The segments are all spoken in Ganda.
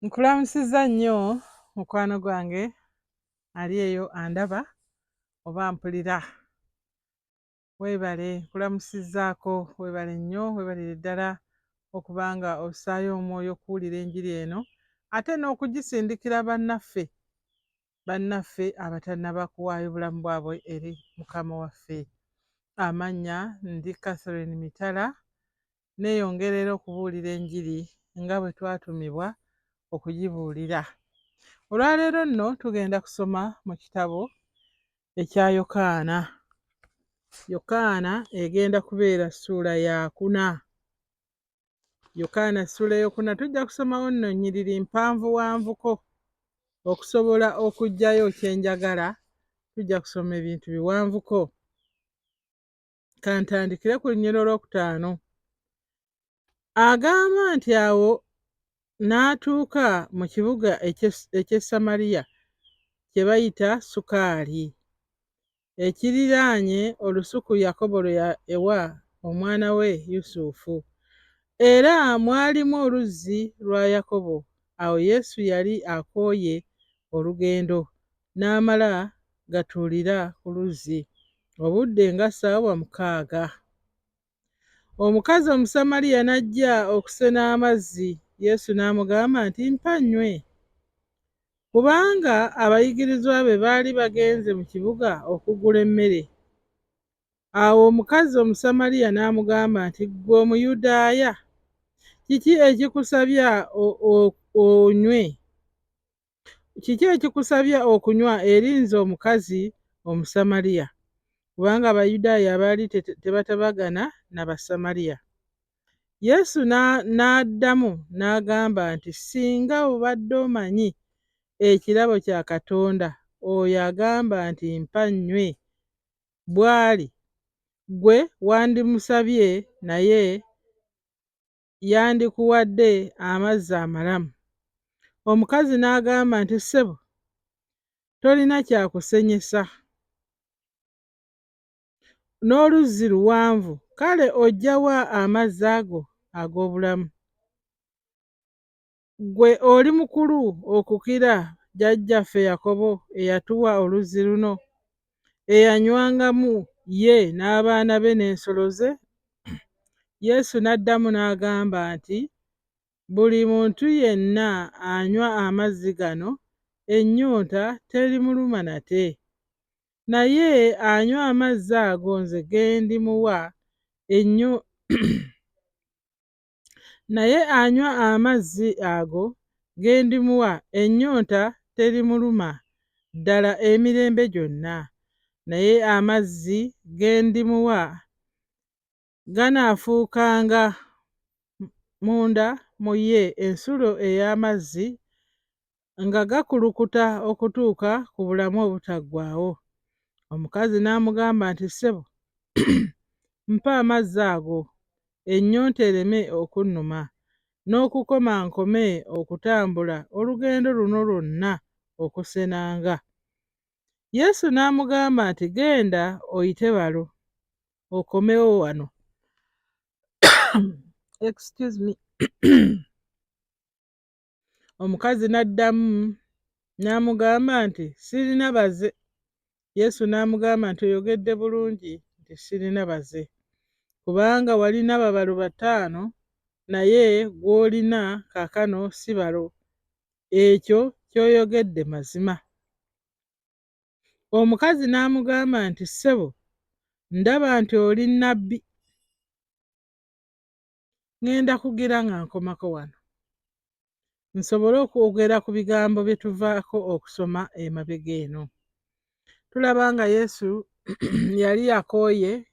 Nkulamusizza nnyo mukwano gwange ali eyo andaba oba mpulira. Weebale nkulamusizzaako weebale nnyo weebalire ddala okuba nga ossaayo omwoyo okuwulira enjiri eno ate n'okugisindikira bannaffe bannaffe abatannaba kuwaayo bulamu bwabwe eri Mukama waffe. Amannya ndi Catherine Mitala Nneeyongera era okubuulira enjiri nga bwe twatumibwa okugibuulira. Olwaleero nno tugenda kusoma mu kitabo ekya Yokaana. Yokaana egenda kubeera ssuula ya kuna. Yokaana ssuula ey'okuna tujja kusomawo nno nnyiriri mpanvuwanvuko okusobola okuggyayo kye njagala tujja kusoma ebintu biwanvuko. Ka ntandikire ku lunyiriri olwokutaano. Agamba nti awo n'atuuka mu kibuga eky'e Samaliya kye bayita Sukaali, ekiriraanye olusuku Yakobo lwe yawa omwana we Yusufu. Era mwalimu oluzzi lwa Yakobo. Awo Yesu yali akooye olugendo, n'amala gatuulira ku luzzi, obudde nga ssaawa mukaaga. Omukazi Omusamaliya n'ajja okusena amazzi, Yesu n'amugamba nti, Mpa nnywe. Kubanga abayigirizwa be baali bagenze mu kibuga okugula emmere. Awo omukazi Omusamaliya n'amugamba nti, Ggwe Omuyudaaya, kiki ekikusabya onywe? Kiki ekikusabya okunywa eri nze omukazi Omusamaliya? Kubanga Abayudaaya baali tebatabagana na Basamaliya. Yesu n'addamu n'agamba nti, Singa obadde omanyi ekirabo kya Katonda, oyo agamba nti, Mpa nnywe, bw'ali, ggwe wandimusabye naye yandikuwadde amazzi amalamu. Omukazi n'agamba nti, Ssebo, tolina kya kusenyesa, n'oluzzi luwanvu, kale oggya wa amazzi ago ag'obulamu? Ggwe oli mukulu okukira jjajjaffe Yakobo eyatuwa oluzzi luno, eyanywangamu ye n'abaana be n'ensolo ze? Yesu n'addamu n'agamba nti, Buli muntu yenna anywa amazzi gano ennyonta terimuluma nate. Naye anywa amazzi ago nze ge ndimuwa ennyo Naye anywa amazzi ago ge ndimuwa ennyonta terimuluma ddala emirembe gyonna, naye amazzi ge ndimuwa ganaafuukanga munda mu ye ensulo ey'amazzi nga gakulukuta okutuuka ku bulamu obutaggwaawo. Omukazi n'amugamba nti, Ssebo, mpa amazzi ago, ennyonta ereme okunnuma, n'okukoma nkome okutambula olugendo luno lwonna okusenanga. Yesu n'amugamba nti, Genda oyite balo, okomewo wano. Excuse me. Omukazi n'addamu n'amugamba nti, Sirina baze. Yesu n'amugamba nti, Oyogedde bulungi nti sirina baze, kubanga walina babalo bataano, naye gw'olina kaakano si balo. Ekyo ky'oyogedde mazima. Omukazi n'amugamba nti, Ssebo, ndaba nti oli nnabbi. Ŋŋenda kugira nga nkomako wano nsobole okwogera ku bigambo bye tuvaako okusoma emabega eno. Tulaba nga Yesu yali akooye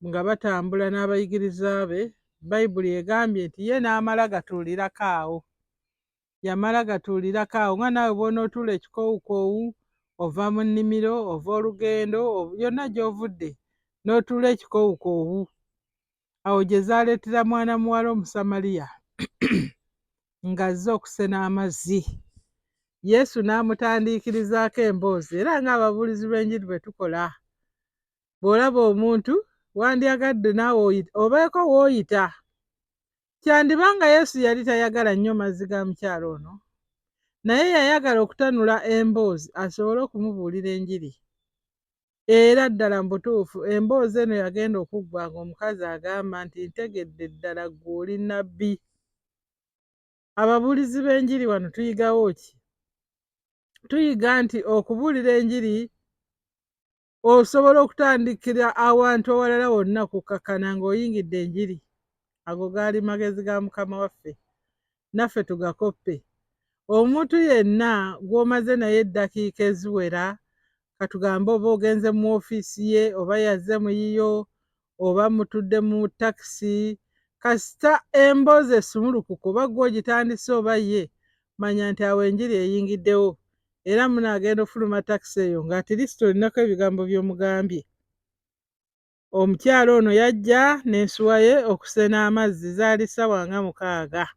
nga batambula n'abayigiriza be. Bayibuli egambye nti ye n'amala gatuulirako awo. Yamala gatuulirako awo nga naawe bw'onootuula ekikoowukoowu, ova mu nnimiro, ova olugendo, yonna gy'ovudde n'otuula ekikoowukoowu. Awo gye zaaleetera mwana muwala Omusamaliya ng'azze okusena amazzi. Yesu n'amutandiikirizaako emboozi era ng'ababuulizi b'enjiri bwe tukola. Bw'olaba omuntu wandyagadde naawe obeeko w'oyita. Kyandiba nga Yesu yali tayagala nnyo mazzi ga mukyala ono, naye yayagala okutanula emboozi asobole okumubuulira enjiri. Era ddala mu butuufu emboozi eno yagenda okuggwa ng'omukazi agamba nti ntegedde ddala ggwe oli nnabbi. Ababuulizi b'enjiri wano tuyigawo ki? Tuyiga nti okubuulira enjiri osobola okutandikira awantu awalala wonna okukkakkana ng'oyingidde enjiri. Ago gaali magezi ga Mukama waffe, naffe tugakoppe. Omuntu yenna gw'omaze naye eddakiika eziwera, katugambe oba ogenze mu ofiisi ye oba yazze mu yiyo oba mutudde mu takisi, kasita emboozi esumulukuka oba ggwe ogitandise oba ye, manya nti awo enjiri eyingiddewo. Era munaagenda ofuluma takisi eyo nga atirisiti olinako ebigambo by'omugambye. Omukyala ono yajja n'ensuwa ye okusena amazzi, zaali ssaawa nga 6.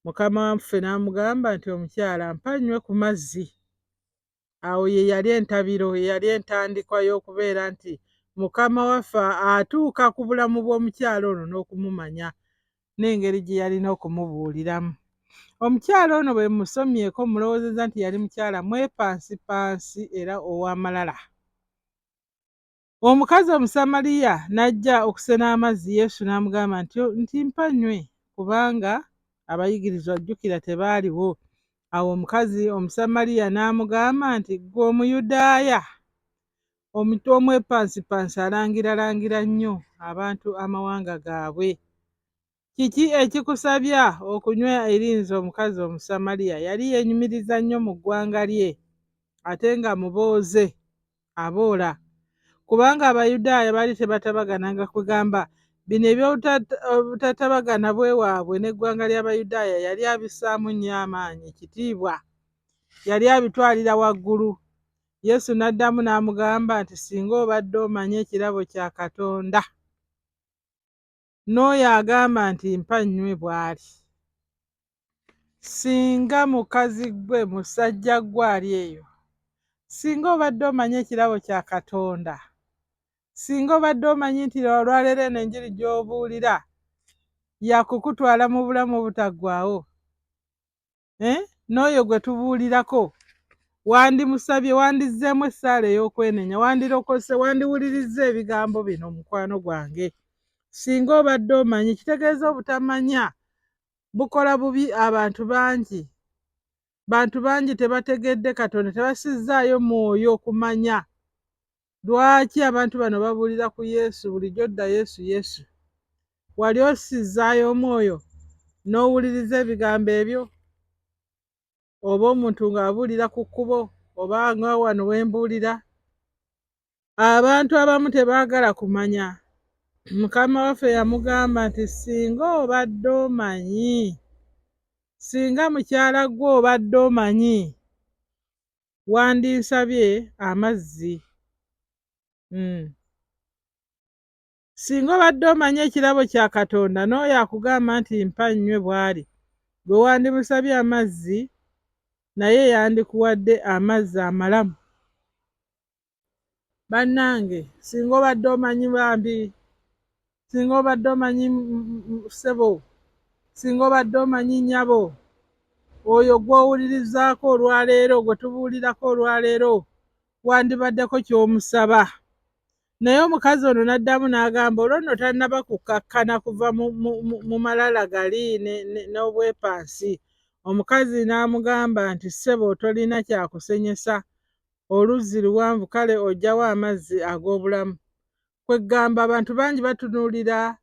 Mukama waffe n'amugamba nti, omukyala mpa nnywe ku mazzi. Awo ye yali entabiro, ye yali entandikwa y'okubeera nti Mukama waffe atuuka ku bulamu bw'omukyala ono n'okumumanya n'engeri gye yalina okumubuuliramu. Omukyala ono bwe mmusomyeko mmulowoozezza nti yali mukyala mwepansipansi era ow'amalala. Omukazi Omusamaliya n'ajja okusena amazzi, Yesu n'amugamba nti, nti mpa nnywe, kubanga abayigirizwa jjukira tebaaliwo. Awo omukazi Omusamaliya n'amugamba nti, ggwe Omuyudaaya, omwepansipansi alangiralangira nnyo abantu amawanga gaabwe. Kiki ekikusabya okunywa eri nze omukazi Omusamaliya? Yali yeenyumiriza nnyo mu ggwanga lye, ate nga mubooze, aboola. Kubanga Abayudaaya baali tebatabagananga, kwegamba bino eby'obutatabagana bwewaabwe n'eggwanga ly'Abayudaaya yali abissaamu nnyo amaanyi, ekitiibwa. Yali abitwalira waggulu. Yesu n'addamu n'amugamba nti, singa obadde omanyi ekirabo kya Katonda, n'oyo agamba nti mpa nnywe bw'ali. Singa mukazi ggwe, musajja ggwe ali eyo, singa obadde omanyi ekirabo kya Katonda, singa obadde omanyi nti olwaleero eno enjiri gy'obuulira yakukutwala mu bulamu obutaggwaawo, n'oyo gwe tubuulirako wandimusabye, wandizzeemu essaala ey'okwenenya, wandirokose, wandiwulirizza ebigambo bino mukwano gwange. Singa obadde omanyi, kitegeeza obutamanya bukola bubi abantu bangi. Bantu bangi tebategedde Katonda, tebassizzaayo mwoyo kumanya lwaki abantu bano babuulira ku Yesu, bulijjo dda Yesu, Yesu. Wali ossizzaayo omwoyo n'owuliriza ebigambo ebyo? Oba omuntu ng'abuulira ku kkubo, oba nga wano we mbuulira. Abantu abamu tebaagala kumanya. Mukama waffe yamugamba nti singa obadde omanyi, singa mukyala gwe obadde omanyi, wandinsabye amazzi. Singa obadde omanyi ekirabo kya Katonda n'oyo akugamba nti mpa nnywe bw'ali, gwe wandimusabye amazzi naye yandikuwadde amazzi amalamu. Bannange, singa obadde omanyi bambi, singa obadde omanyi ssebo, singa obadde omanyi nnyabo, oyo gw'owulirizaako olwaleero, gwe tubuulirako olwaleero, wandibaddeko ky'omusaba. Naye omukazi ono n'addamu n'agamba, olwo nno tannaba kukkakkana kuva mu malala gali n'obwepansi. Omukazi n'amugamba nti, ssebo tolina kyakusenyesa, oluzzi luwanvu, kale oggyawa amazzi ag'obulamu? Kwegamba abantu bangi batunuulira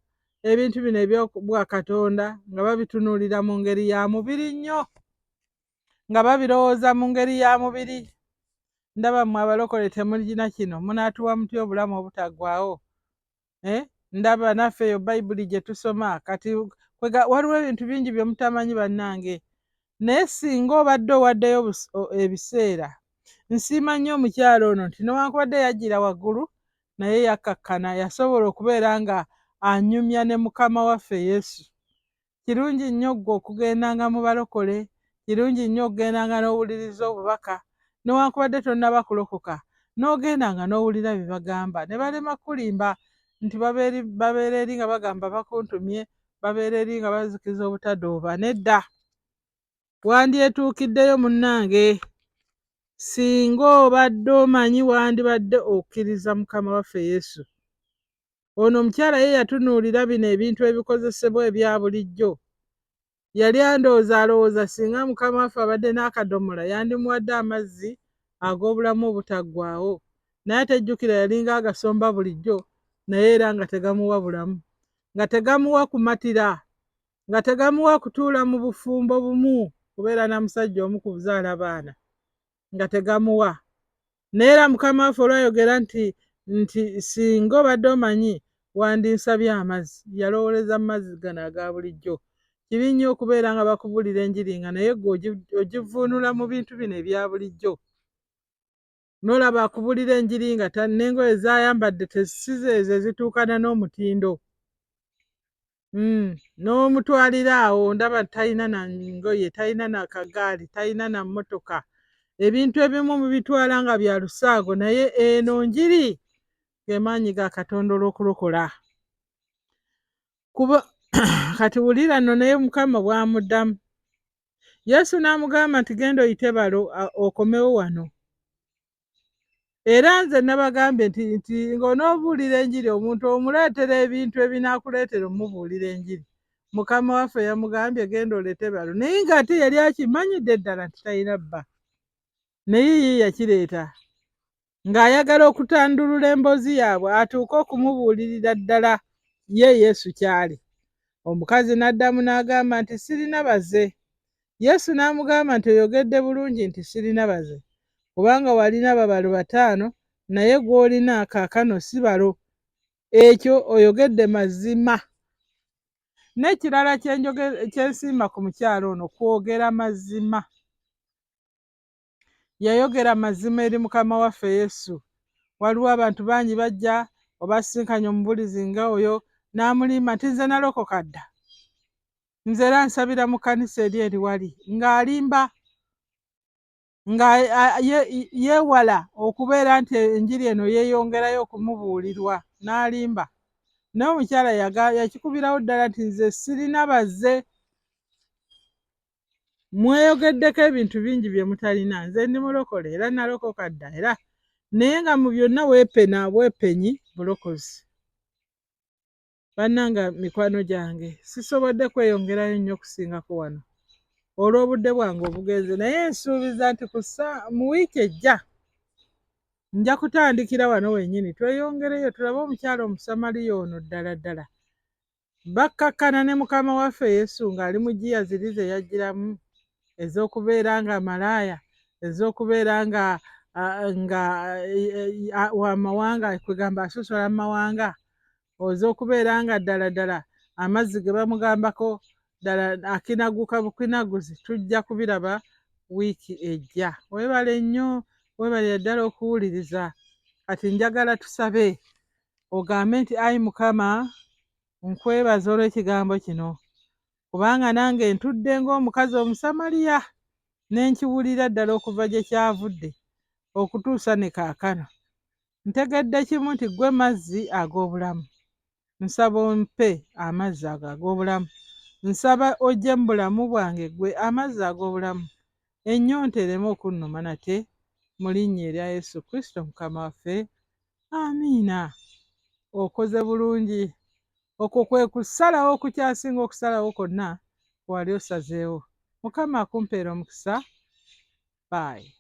ebintu bino eby'obwakatonda nga babitunuulira mu ngeri ya mubiri nnyo, nga babirowooza mu ngeri ya mubiri. Ndaba mmwe abalokole temulina kino, munaatuwa mutya obulamu obutaggwaawo? Ndaba naffe eyo Bayibuli gye tusoma kati kwega, waliwo ebintu bingi bye mutamanyi bannange. Naye singa obadde owaddeyo ebiseera, nsiima nnyo omukyala ono nti newankubadde yajjira waggulu naye yakkakkana, yasobola okubeera nga anyumya ne Mukama waffe Yesu. Kirungi nnyo ggwe okugendanga mu balokole, kirungi nnyo okugendanga n'owuliriza obubaka, newankubadde tonnaba kulokoka, n'ogendanga n'owulira bye bagamba, ne balema kukulimba nti babeera eri nga bagamba bakuntumye, babeera eri nga bazikiza obutadooba. Nedda, wandyetuukiddeyo munnange. Singa obadde omanyi wandibadde okkiriza Mukama waffe Yesu. Ono omukyala ye yatunuulira bino ebintu ebikozesebwa ebya bulijjo. Yali andowooza alowooza singa Mukama waffe abadde n'akadomola yandimuwadde amazzi ag'obulamu obutaggwaawo. Naye ate jjukira yalinga agasomba bulijjo naye era nga tegamuwa bulamu, nga tegamuwa kumatira, nga tegamuwa kutuula mu bufumbo bumu kubeera na musajja omu kuzaala baana, nga tegamuwa. Naye era Mukama waffe olwayogera nti nti singa obadde omanyi wandinsabye amazzi, yalowooleza mu mazzi gano aga bulijjo. Kibi nnyo okubeera nga bakubuulira enjiri nga naye ggwe ogivvuunula mu bintu bino ebya bulijjo. N'olaba akubuulira enjiri nga n'engoye z'ayambadde si zeezo ezituukana n'omutindo. N'omutwalira awo ndaba talina na ngoye, talina na kagaali, talina na mmotoka. Ebintu ebimu mubitwala nga bya lusaago naye eno njiri ge maanyi ga Katonda olw'okulokola. Kuba kati wulira nno naye Mukama bw'amuddamu. Yesu n'amugamba nti genda oyite balo okomewo wano. Era nze nabagambye nti nti ng'onoobuulira enjiri omuntu omuleetera ebintu ebinaakuleetera omubuulira enjiri. Mukama waffe yamugambye genda oleete balo naye ng'ate yali akimanyidde ddala nti talina bba. Naye ye yakireeta ng'ayagala okutandulula emboozi yaabwe atuuke okumubuulirira ddala ye Yesu ky'ali. Omukazi n'addamu n'agamba nti sirina baze. Yesu n'amugamba nti oyogedde bulungi nti sirina baze, kubanga walina babalo bataano naye gw'olina kaakano si balo. Ekyo oyogedde mazima. N'ekirala kye nsiima ku mukyala ono kwogera mazima. Yayogera mazima eri Mukama waffe Yesu. Waliwo abantu bangi bajja obasisinkanye omubulizi nga oyo n'amulimba nti nze nalokoka dda. Nze era nsabira mu kkanisa eri eri wali ng'alimba nga yeewala okubeera nti enjiri eno yeeyongerayo okumubuulirwa n'alimba. Naye omukyala yakikubirawo ddala nti nze sirina baze. Mweyogeddeko ebintu bingi bye mutalina. Nze ndi mulokole era nalokoka dda era naye nga mu byonna weepena bwepenyi bulokozi. Bannange mikwano gyange sisobodde kweyongerayo nnyo kusingako wano olw'obudde bwange obugenze naye nsuubiza nti ku mu wiiki ejja nja kutandikira wano wennyini tweyongereyo tulabe omukyala Omusamaliya ono ddala ddala Bakkakkana ne Mukama waffe Yesu ng'ali mu ggiya ziri ze yajjiramu ez'okubeera nga malaaya, ez'okubeera nga nga wa mawanga, kwegamba asosola mu mawanga, ez'okubeera nga ddala ddala amazzi ge bamugambako ddala akinaguka bukinaguzi, tujja kubiraba wiiki ejja. Weebale nnyo, weebalire ddala okuwuliriza. Kati njagala tusabe. Ogambe nti, Ayi Mukama, nkwebaza olw'ekigambo kino, kubanga nange ntudde ng'omukazi Omusamaliya ne nkiwulira ddala okuva gye kyavudde okutuusa ne kaakano. Ntegedde kimu nti ggwe mazzi ag'obulamu. Nsaba ompe amazzi ago ag'obulamu. Nsaba ojje mu bulamu bwange ggwe amazzi ag'obulamu. Ennyonta ereme okunnuma nate, mu linnya erya Yesu Kristo Mukama waffe. Amiina. Okoze bulungi. Okwo kwe kusalawo okukyasinga okusalawo kwonna kwewali osazeewo. Mukama akumpeere omukisa. Bye.